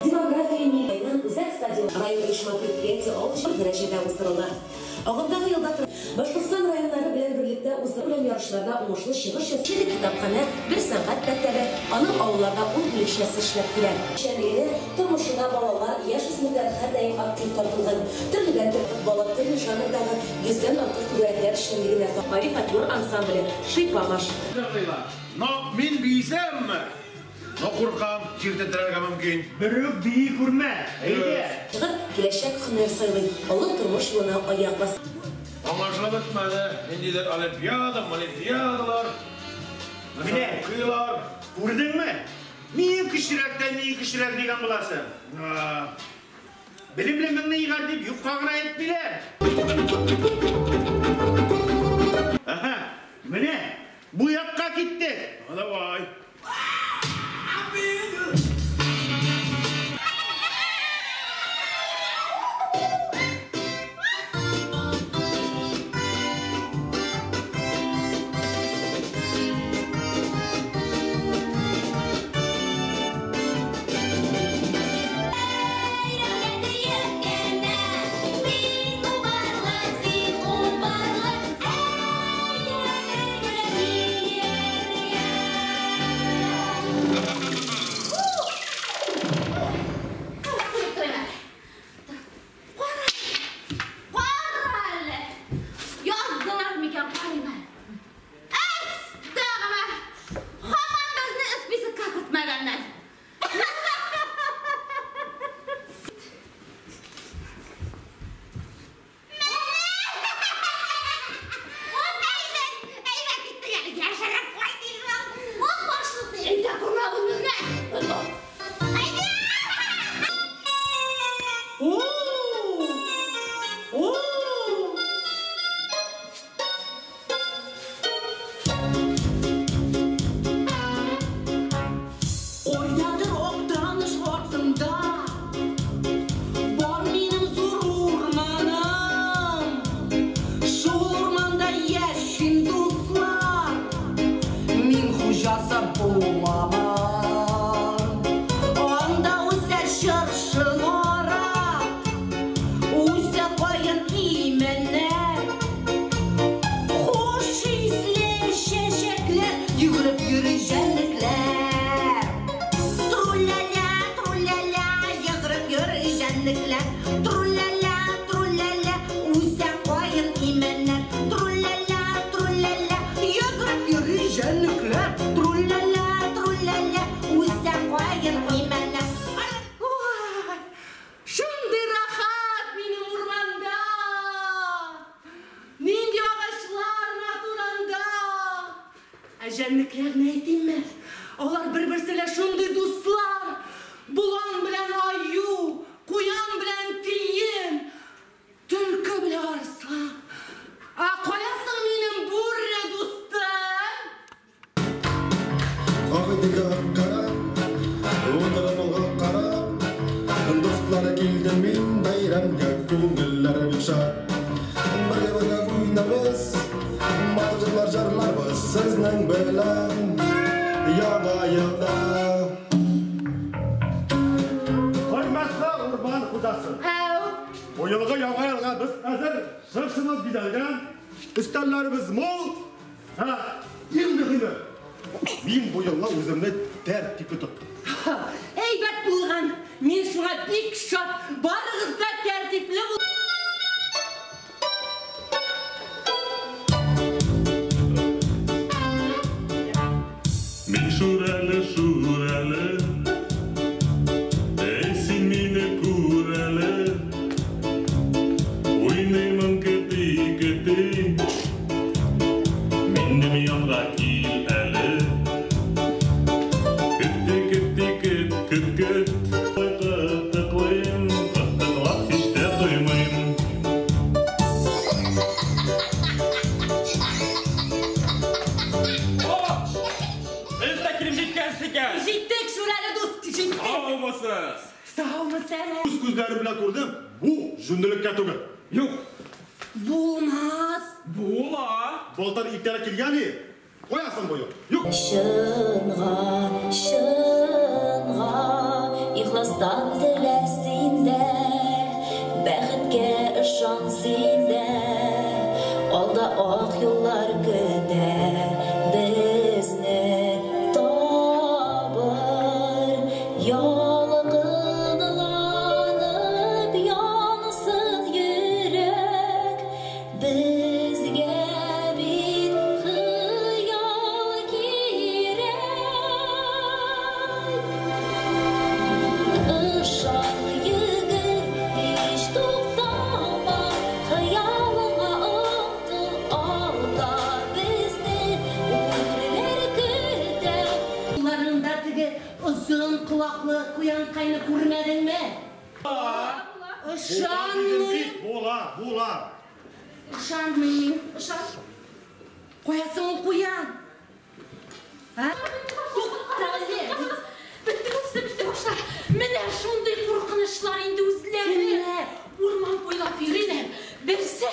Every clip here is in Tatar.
Демография милли үзәк стадион район оешма предприятие алыш дәрәҗәдә уздырылды. Агымдагы елда Башкортстан районнары белән берлектә уздырылган ярышларда уңышлы чыгыш ясады китапханә, бер сәнгать мәктәбе, аның авылларда 10 бүлекчәсе эшләп килә. Эшчәнлегенә, тормышына балалар, яшүсмерләр һәрдаим актив тартылган. Төрледән төрле бала төрле жанрдагы йөздән артык түгәрәкләр эшчәнлегенә Мари фольклор ансамбле, Шыйпамаш. Но мин биисәмме? Но куркам, җир тетрәргә мөмкин. Берүк бии күрмә, әйдә. Чыгып, киләчәк һөнәр сайлый, олы тормыш юлына аяк баса. Аңлашылып бетмәде, ниндидер олимпиада, олимпиадалар. Менә. Укыйлар. Күрдеңме? Мин көчлерәк тә мин көчлерәк дигән буласың. Белемле меңне егар дип юкка гына әйтмиләр. Аһа, менә бу якка киттек. Давай. Җәнлекләрне әйтимме? Алар бер-берсенә шундый дуслар. Болан белән аю, куян белән тиен, төлке белән арыслан. Ә кая соң минем бүре дустым? Агыйдыга карап, утырып карап, дуслар килде мин бәйрәмгә, күңелләр бик шат. Бергә-бергә уйнарбыз, матур җырлар җырларбыз сезнең белән Яңа елда. Хөрмәтле урман хуҗасы. Әү. Бу елгы Яңа елга без әзер, чыршыбыз бизәлгән, өстәлләребез мул. Һә, иң мөһиме, мин бу елны үземне тәртипле тоттым. Әйбәт булган. Мин шуңа бик шат. Барыгыз да тәртипле бул. Мин шүрәле, шүрәле, эй, син мине күр әле. Уйныймын кети-кети, минем янга кил әле. Кети, кети, кет, кет, кет. Кытыклыйм, кытыклап һич тә туймыйм. Без дә килеп җиткәнсез икән. Җиттек, Шүрәле дус, җиттек. Саумысыз. Саумы, сәлам. Үз күзләрем белән күрдем, бу җүнлелеккә түгел. Юк. Булмас. Була. Былтыр иртәрәк килгән и, куясың бу ел. Юк. Чынга, чынга, ихлас Ихластан телә син дә, бәхеткә ышан син дә. Алда ак юллар көтә безне табыр. Ялкынланып янсын йөрәк, безгә бит хыял кирәк. Ышан, йөгер, һич туктама, хыялыңа омтыл, алда безне үрләр көтә. Юлларыңда теге озын колаклы куянкайны күрмәдеңме? Ышанмыйм. Була, була. Ышанмыйм. Ышан. Куясың ул куян. А? Туктале. Бетте башта, бетте башта. Менә шундый куркынычлар инде үзләре. Кемнәр? Урман буйлап йөриләр. Берсе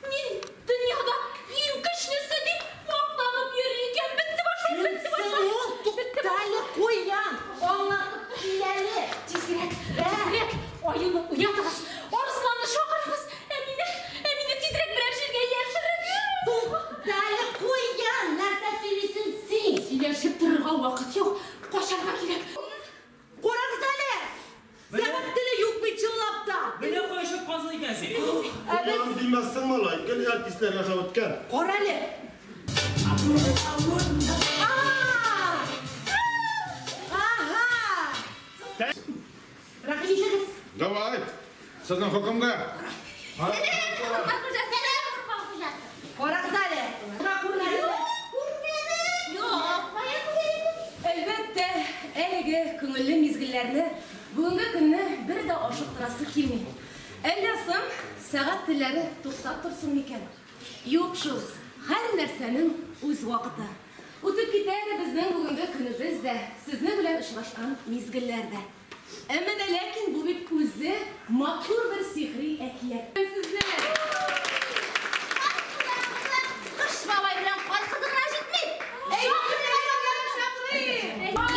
мин дөньяда иң көчлесе дип мактанып йөри икән. Бетте башта, бетте Кемсең башта. ул? Туктале, куян. Аңлатып кил әле. Тизрәк, тизрәк аюны уятыгыз. Арысланны чакырыгыз. Ә мине, ә мине тизрәк берәр җиргә яшерегез. Туктале, куян. Нәрсә сөйлисең син? Сөйләшеп торырга вакыт юк. Качарга кирәк. Карагыз әле. Сәгать теле юк бит чынлап та. Менә кая чапкансың икән син. Ә без Куян димәссең малай, гел артистлар ясап үткән. Кара әле. А! Ага! Рәхим итегез. Давай, сезнең хөкемгә. Карагыз әле. Менә күрмәдеңме? Әлбәттә, әлеге күңелле мизгелләрне бүгенге көнне бер дә ашыктырасы килми. Әллә соң сәгать телләре туктап торсын микән? Юк шул, һәр нәрсәнең үз вакыты. Үтеп китә әле безнең бүгенге көнебез дә, сезнең белән очрашкан мизгелләр дә. Әмма дә ләкин бу бит үзе матур бер сихри әкият. Сезне Кыш бабай белән кар кызы гына җитми.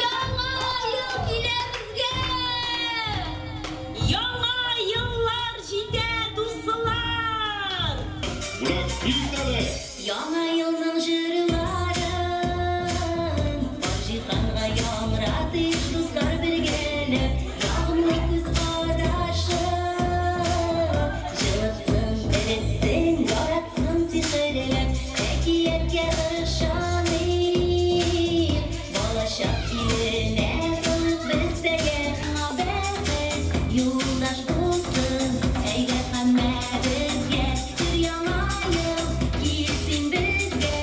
Яңа ел килә безгә! Яңа еллар җитә, дуслар! Бүләк бит әле. Яңа елның җырларын бар җиһанга яңратыйк, дуслар бергәләп, ягымлы күз карашы. Җылытсын, эретсен, яратсын сихерләп, әкияткә ышаныйк. Балачак иленә тынык безгә бәхет юлдаш булсын. Әйдә һәммәбезгә бер яңа ел килсен безгә,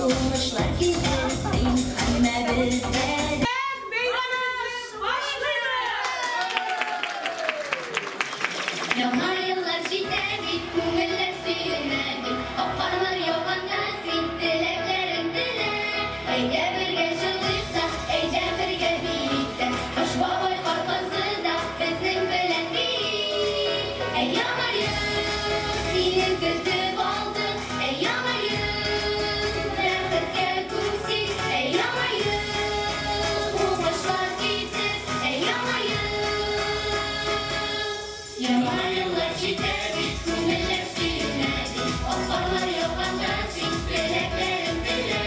уңышлар китерсен һәммәбезгә. Яңа еллар җитә бит, күңелләр сөенә бит. Ак карлар яуганда син теләкләрең телә. Әйдә бергә җырлыйк та, әйдә бергә биик тә. Кыш бабай, кар кызы да безнең белән бии. Әй, яңа ел, сине көтеп алдык. Әй, яңа ел, бәхеткә күмсен. Әй, яңа ел, уңышлар китер. Әй, яңа ел. Яңа еллар җитә бит, күңелләр сөенә бит. Ак карлар яуганда син теләкләрең телә.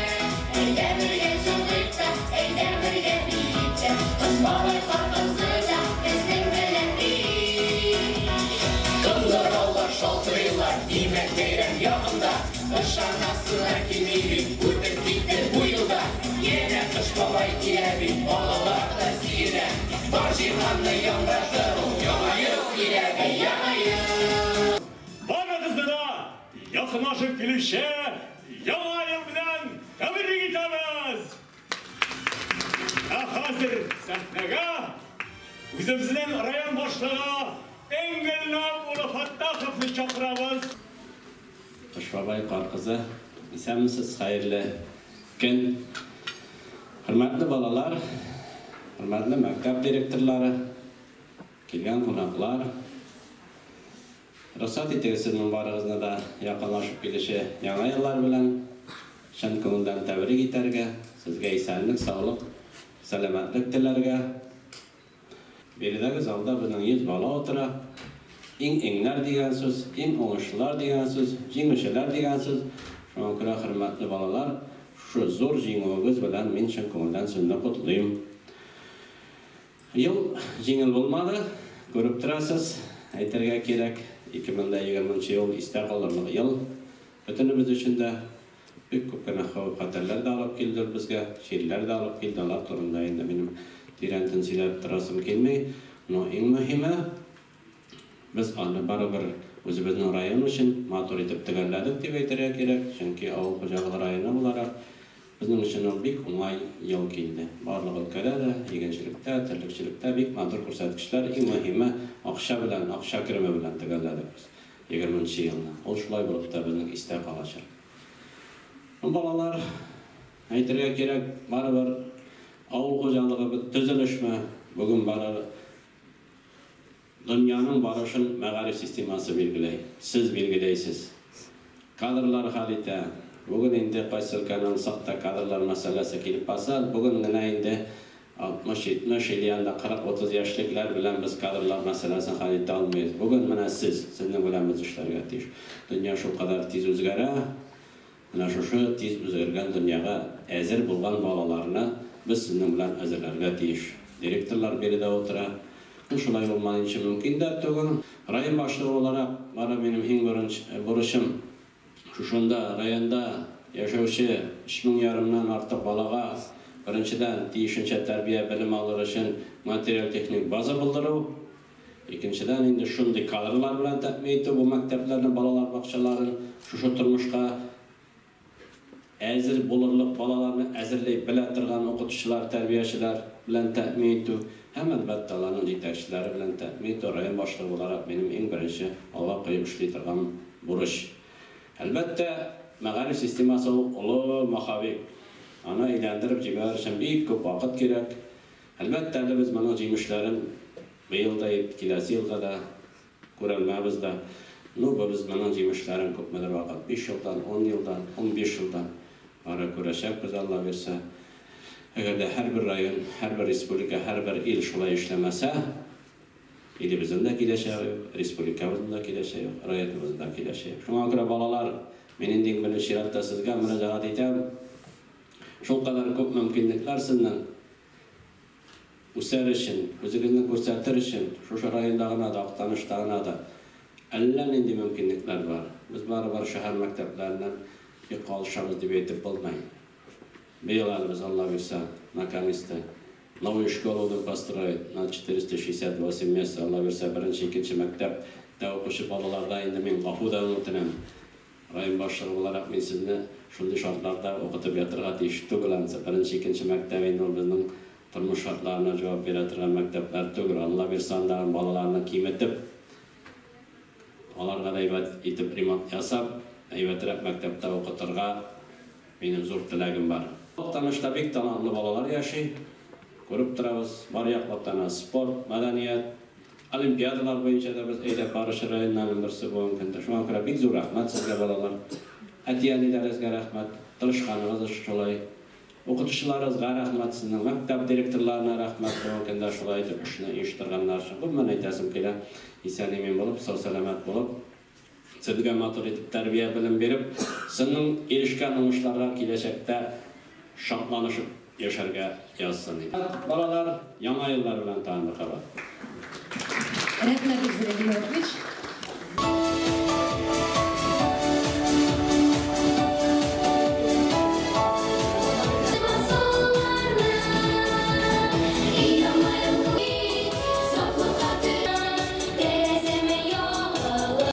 Әйдә бергә җырлыйк та, әйдә бергә биик тә. Кыш бабай, кар кызы да безнең белән бии. Кыңгыраулар шалтырыйлар, димәк бәйрәм якында. Ышанасылар килми бит, үтеп китте бу елда. Янә кыш бабай килә бит, балалар да сөенә. Бар җиһанны яңгыратыр ул, яңа ел килә бит, яңа ел. Барыгызны да якынлашып килүче Яңа ел белән тәбрик итәбез! Ә хәзер сәхнәгә үзебезнең район башлыгы Энгель Нәүп улы Фәттаховны чакырабыз. Кыш бабай, кар кызы, исәнмесез, хәерле көн. Хөрмәтле балалар, хөрмәтле мәктәп директорлары, килгән кунаклар. Рөхсәт итегез сезнең барыгызны да якынлашып килүче яңа еллар белән чын күңелдән тәбрик итәргә, сезгә исәнлек, саулык, сәламәтлек теләргә. Биредәге залда безнең 100 бала утыра. Иң-иңнәр дигән сүз, иң уңышлылар дигән сүз, җиңүчеләр дигән сүз. Шуңа күрә, хөрмәтле балалар, шушы зур җиңүегез белән мин чын күңелдән сезне котлыйм. Ел җиңел булмады, күреп торасыз, әйтергә кирәк, 2020 нче ел истә калырлык ел. Бөтенебез өчен дә бик күп кенә хәвеф-хәтәрләр дә алып килде ул безгә, чирләр дә алып килде, алар турында инде минем тирәнтен сөйләп торасым килми. Но иң мөһиме, без аны барыбер үзебезнең район өчен матур итеп төгәлләдек дип әйтергә кирәк, чөнки авыл хуҗалыгы районы буларак, безнең өчен ул бик уңай ел килде. Барлык өлкәдә дә, игенчелектә, терлекчелектә бик матур күрсәткечләр, иң мөһиме, акча белән, акча кереме белән төгәлләдек без егерменче елны. Ул шулай булып та безнең истә калачак. Ну, балалар, әйтергә кирәк, барыбер авыл хуҗалыгы төзелешме, бүген бары Дөньяның барышын мәгариф системасы билгеләй. Сез билгеләйсез. Кадрлар хәл итә. Бүген инде кайсы өлкәне алсак та кадрлар мәсьәләсе килеп баса. Бүген генә инде 60, 70 или анда 40, 30 яшьлекләр белән без кадрлар мәсьәләсен хәл итә алмыйбыз. Бүген менә сез, сезнең белән без эшләргә тиеш. Дөнья шулкадәр тиз үзгәрә. Менә шушы тиз үзгәргән дөньяга әзер булган балаларны без сезнең белән әзерләргә тиеш. Директорлар биредә утыра. Ул шулай булмаенча мөмкин дә түгел. Район башлыгы буларак, бары минем иң бурычым, шушында, районда яшәүче өч мең ярымнан артык балага, беренчедән, тиешенчә тәрбия, белем алыр өчен материаль-техник база булдыру, икенчедән, инде шундый кадрлар белән тәэмин итү бу мәктәпләрне, балалар бакчаларын, шушы тормышка әзер булырлык балаларны әзерли белә торган укытучылар, тәрбиячеләр белән тәэмин итү һәм, әлбәттә, аларның җитәкчеләре белән тәэмин итү район башлыгы буларак минем иң беренче алга куеп эшли торган бурыч. Әлбәттә, мәгариф системасы ул олы маховик. Аны әйләндереп җибәрер өчен бик күп вакыт кирәк. Әлбәттә, әле без моның җимешләрен быел да, киләсе елга да күрәлмәбез дә. Ну, бу без моның җимешләрен күпмедер вакыт, биш елдан, ун елдан, 15 елдан бары күрәчәкбез, Алла бирсә. Әгәр дә һәрбер район, һәрбер республика, һәрбер ил шулай эшләмәсә, илебезнең дә киләчәге юк, республикабызның да киләчәге юк, районыбызның да киләчәге юк. Шуңа күрә, балалар, мин инде иң беренче чиратта сезгә мөрәҗәгать итәм. Шулкадәр күп мөмкинлекләр сезнең. Үсәр өчен, үзегезне күрсәтер өчен, шушы районда гына да, Актанышта гына да әллә нинди мөмкинлекләр бар. Без барыбер шәһәр мәктәпләреннән бик калышабыз дип әйтеп булмый. Быел әле без, Алла бирсә, наконец-то новую школу будем построить на 468 мест. Алла бирсә, беренче, икенче мәктәптә укучы балаларда инде мин гафу да үтенәм. Район башлыгы буларак мин сезне шундый шартларда укытып ятырга тиеш түгел ансы. Беренче, икенче мәктәп инде ул безнең тормыш шартларына җавап бирә торган мәктәпләр түгел. Алла бирса, андагы балаларны киметеп, аларга да әйбәт итеп ремонт ясап, әйбәтрәк мәктәптә укытырга минем зур теләгем бар. Актанышта бик талантлы балалар яши. Күреп торабыз, бар яклап та әнә спорт, мәдәният, Олимпиадалар буенча да без әйдәп баручы районнарның берсе бүгенге көндә. Шуңа күрә бик зур рәхмәт сезгә, балалар. Әти-әниләрегезгә рәхмәт, тырышканыгыз өчен шулай. Укытучыларыгызга рәхмәт, сезнең мәктәп директорларына рәхмәт, бүгенге көндә шулай итеп эшне оештырганнар өчен. Гомумән әйтәсем килә, исән-имин булып, сау-сәламәт булып, Сезгә матур итеп тәрбия, белем биреп, сезнең ирешкән уңышларга киләчәктә шатланышып яшәргә язсын иде. Балалар, Яңа еллар белән тагын бер кабат! Рәхмәт, Илзирә Геннадьевич.